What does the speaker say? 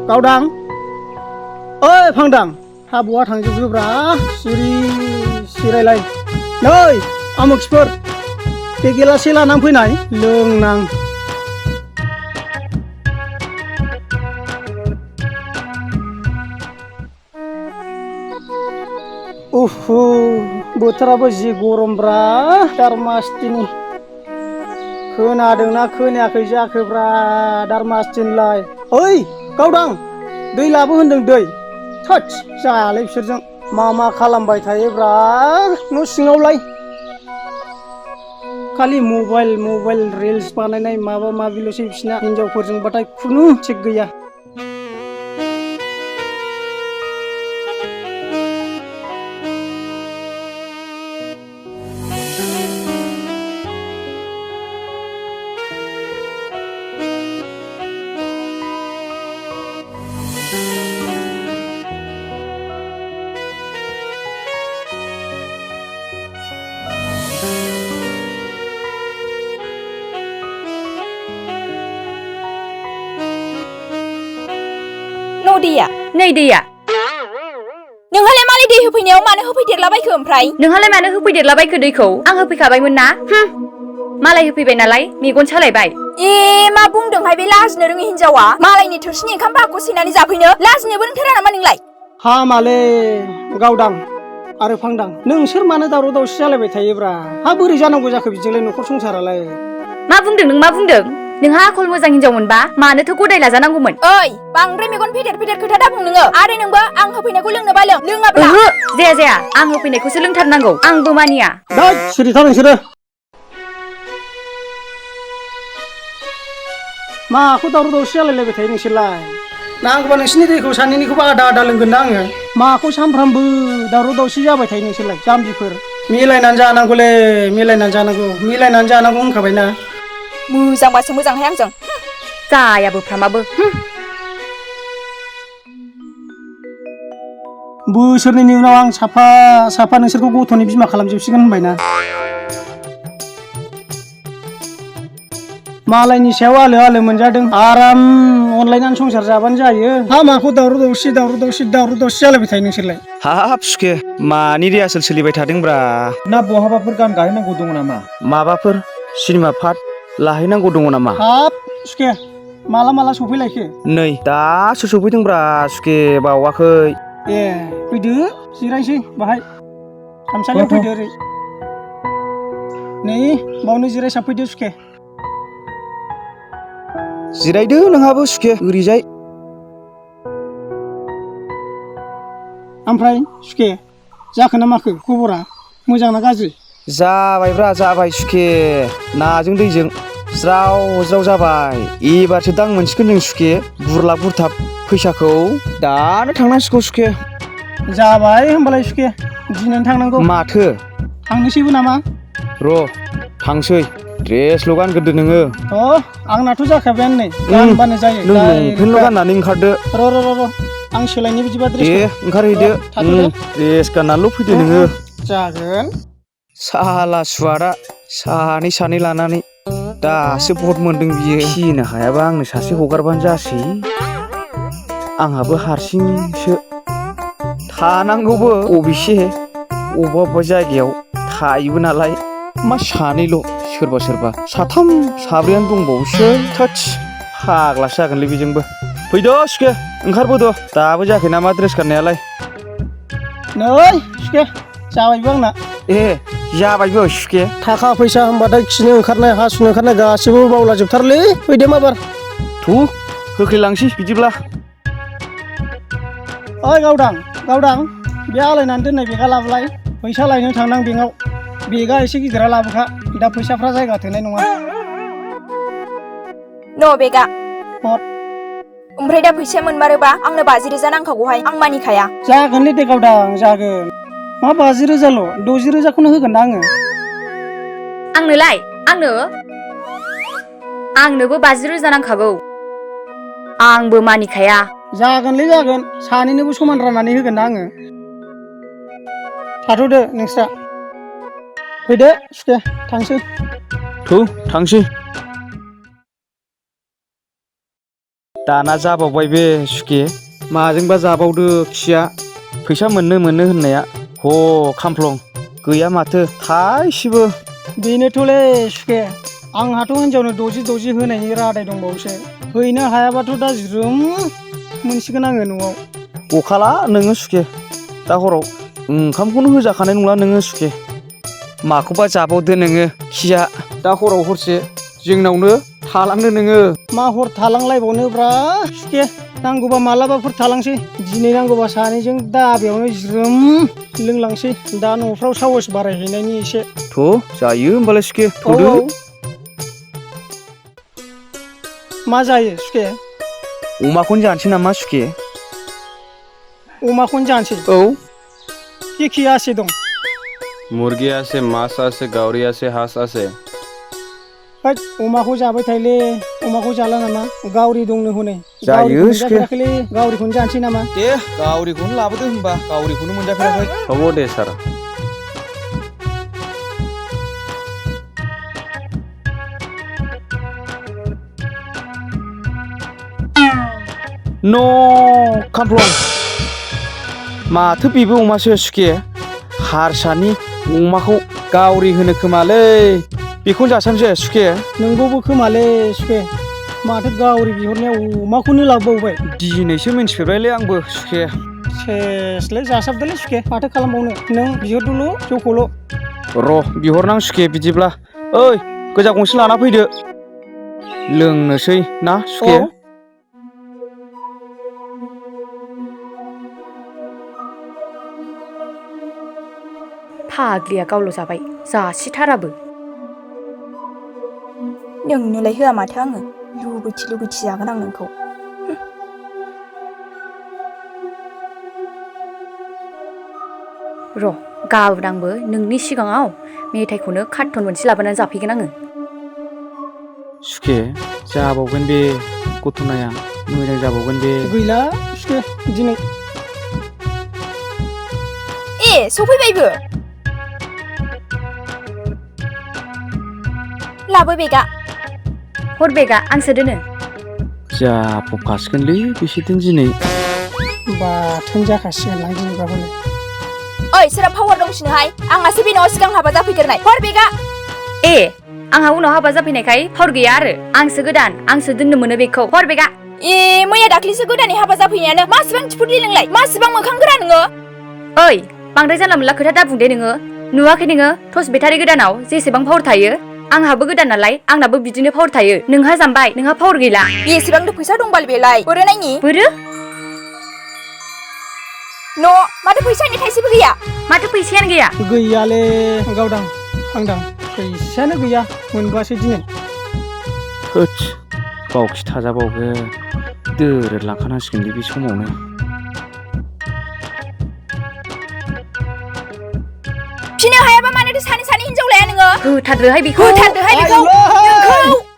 गावदां ओइ फांदां हाबुआ थांजोबोब्रा सिरि सिरायलाय नै आमुखिफोर बे गिलाससे लानानै फैनाय लोंनां उफु बोथोराबो जि गरमब्रा दारमासथिनि खोनादोंना खोनायाखै जाखोब्रा दारमासथिनलाय ओइ गावदां दै लाबो होनदों दै थोद जायालै बिसोरजों मा खालामबाय थायोब्रा न' सिङावलाय खालि मबाइल रिल्स बानायनाय माबा माबिल'सै बिसिना हिनजावफोरजोंबाथाय खुनु थिग गैया दैया नै दैया नोंहालाय मालाय दै होफैनायाव मानो होफैदेरलाबायखो ओमफ्राय नोंहालाय मानो होफैदेरलाबायखो दैखौ आं होफैखाबायमोन ना मालाय होफैबाय नालाय मेगन सालायबाय ए मा बुंदोंहाय बे लाजिनो रोङि हिनजावा मालायनि थोरसिनि ओंखाम बाहागखौ सेनानै जाफैनो लाजिनोबो रोंथारा नामा नोंलाय हामालै गावदां आरो फांदां नोंसोर मानो दावराव दावसि जालायबाय थायोब्रा हा बोरै जानांगौ जाखो बिदिजोंलाय न'खर संसारालाय मा बुंदों नों मा बुंदों नोंहा आखल मोजां हिनजाव मोनबा मानोथो गदाय लाजानांगौमोन ओइ बांद्राय मेगन फेदेर खोथा दा बुं नोङो आरो नोंबो आं होफैनायखौ लोंनोबा लों लोङाब्ला जाया आं होफैनायखौसो लोंथारनांगौ आंबो मानिया सिरिथा नोंसोरो माखौ दावराव दावसि जालायलायबाय थायो नोंसोरलाय नांगौबा नोंसिनि दैखौ सानैनिखौबो आदा लोंगोन ना आङो माखौ सानफ्रामबो दावराव दावसि जाबाय थायो नोंसोरलाय जाम्बिफोर मिलायनानै जानांगौ होनखाबायना मोजांबासो मोजांहाय आंजों जायाबो फ्रामाबो बोसोरनैनि उनाव आं साफा नोंसोरखौ गथ'नि बिमा खालामजोबसिगोन होनबायना मालायनि सायाव आलो मोनजादों आराम अनलायनानै संसार जाबानो जायो हा माखौ दावराव दावसि जालायबाय थायो नोंसोरलाय हाब सुखे मानि रिहार्सेल सोलिबाय थादोंब्रा ना बहाबाफोर गान गाहैनांगौ दङ नामा माबाफोर सिनेमा पार्ट लाहैनांगौ दङ नामा हाब सुखे माला सफैलायखो नै दासो सफैदोंब्रा सुखे बावाखै ए फैदो जिरायसै बाहाय खामसालियाव फैदो ओरै नै बावनो जिरायसाबफैदो सुखे जिरायदो नोंहाबो सुखे ओरैजाय ओमफ्राय सुखे जाखो ना माखो खबरा मोजां ना गाज्रि जाबाय सुखे नाजों दैजों ज्राव जाबाय एबारसो दां मोनसिगोन जों सुखे बुरला बुरथाब फैसाखौ दानो थांनांसिगौ सुखे जाबाय होमबालाय सुखे दिनैनो थांनांगौ माथो थांनोसैबो नामा र' थांसै ड्रेसल' गानग्रोदो नोङो आंनाथ' जाखाबायानो नै गानबानो जायो लंपेन्टल' गाननानै ओंखारदो र' आं सोलायनो बिदिबा ड्रेस ओंखारहैदो ड्रेस गाननानैल' फैदो नोङो जागोन साला सुवादा सानै लानानै दासो भट मोनदों बियो फिनो हायाबा आंनो सासे हगारबानो जासै आंहाबो हारसिंसो थानांगौबो अबेसे अबेबा जायगायाव थायोबो नालाय मा सानैल' सोरबा साथाम साब्रैयानो दंबावोसो थोस फाग्लासो जागोनलै बेजोंबो फैद' सुखे ओंखारबोद' दाबो जायाखै नामा ड्रेस गाननायालाय नै सुखे जाबायबो आंना जाबायबो सुखे थाखा फैसा होनबाथाय खिनो ओंखारनाय हासुनो ओंखारनाय गासिबो बावलाजोबथारलै फैदो माबार होख्लैलांसै बिदिब्ला ओइ गावदां बे आलायनानै दोननाय बेगा लाबोलाय फैसा लायनो थांनां बेंकआव बेगा एसे गिदिरा लाबोखा दा फैसाफ्रा जायगा थोनाय नङा न' बेगा ओमफ्राय दा फैसाया मोनमारोबा आंनो 50,000 नांखागौहाय आं मानिखाया जागोनलै दे गावदां जागोन मा 50,000ल' 60,000खौनो होगोन ना आंनोबो 50,000 नांखागौ आंबो मानिखाया जागोन सानैनोबो समान राननानै होगोन ना आङो थाथ'दो नोंस्रा फैदो सुखे थांसै थांसै दाना जाबावबाय बे सुखे माजोंबा जाबावदो खिया फैसा मोननो होननाया ह खामफ्लं गैया माथो थाइसेबो बेनोथ'लै सुखे आंहाथ' हिनजावनो 60 होनायनि रादाय दंबावोसो हैनो हायाबाथ' दा ज्रोम मोनसिगोन आङो न'आव अखाला नोङो सुखे दा हराव ओंखामखौनो होजाखानाय नंला नोङो सुखे माखौबा जाबावदो नोङो खिया दा हराव हरसे जोंनावनो थालांनो नोङो मा हर थालांलायबावनोब्रा सुखे नांगौबा मालाबाफोर थालांसै दिनै नांगौबा सानैजों दाबायावनो ज्रोम लोंलांसै दा न'फ्राव साहस बारायहैनायनि एसे थ' जायो होमबालाय सुखे औ थ'दो औ मा जायो सुखे अमाखौनो जानोसै नामा सुखे अमाखौनो जानोसै औ কি আছে दं মুরগি আছে মাছ আছে গাউরি আছে হাঁস আছে होद अमाखौ जाबाय थायोलै अमाखौ जाला नामा गावरि दंनो हनै जायो गावरिखौ सुखे। मोनजाफेराखैलै गावरिखौनो जानोसै नामा दे गावरिखौनो लाबोदो होनबा गावरिखौनो मोनजाफेराखै হব দে সারা न' खामफ्लं माथो बेबो अमासो सुखे हारसानि अमाखौ गावरि होनो खोमालै बेखौनो जासानोसै सुखे नोंगौबो खोमालै सुखे माथो गावरि बिहरनायाव अमाखौनो लाबोबावबाय दिनैसो मिन्थिफेरबायलै आंबो सुखे सेसलै जासाबदोलै सुखे माथो खालामबावनो नों बिहरदोल' जौखौल' र' बिहरनां सुखे बिदिब्ला ओइ गोजा गंसे लाना फैदो लोंनोसै ना सुखे औ। फाग्लिया गावल' जाबाय जासिथाराबो नोंनोलाय होआ माथो आङो लुबैथि जागोन आं नोंखौ र' गाबोनांबो नोंनि सिगाङाव मेथाइखौनो कार्टन मोनसे लाबोनानै जाफैगोन आङो सुखे जाबावगोन बे गथ'नाया मोजां जाबावगोन बे गैला सुखे दिनै ए सफैबायबो लाबो बेगा हर बेगा आंसो दोनो जाफबखासिगोनलै बिसोरजों दिनै बाथोन जाखासिगोन आं दिनैबा हनै ओइ सोरहा पावार दंसिनोहाय आंहासो बे न'आव सिगां हाबा जाफैग्रोनाय हर बेगा ए आंहा उनाव हाबा जाफैनायखाय पावार गैया आरो आंसो गोदान आंसो दोननो मोनो बेखौ हर बेगा ए मैया दाख्लैसो गोदानै हाबा जाफैनायानो मासिबां थिफुदलि नोंलाय मासिबां मोखां गोरा नोङो ओइ बांद्राय जानला मोनला खोथा दा बुंदे नोङो नुवाखै नोङो टर्च बेटारि गोदानाव जेसेबां पावार थायो आंहाबो गोदान नालाय आंनाबो बिदिनो पावार थायो नोंहा जामबाय नोंहा पावार गैला बेसेबांथो फैसा दंबाल बेलाय बोरो नायनि बोरो न' माथो फैसानि थाइसेबो गैया माथो फैसायानो गैया गैयालै गावदां आंदां फैसायानो गैया मोनबोआसै दिनै होद बावखि थाजाबावगोन दोरोद लांखानांसिगोनलै बे समावनो फिनो हायाबा मानोथो सानै हिनजाव लाया नोङो होथारदोहाय बेखौ होथारदोहाय बेखौ नोंखौ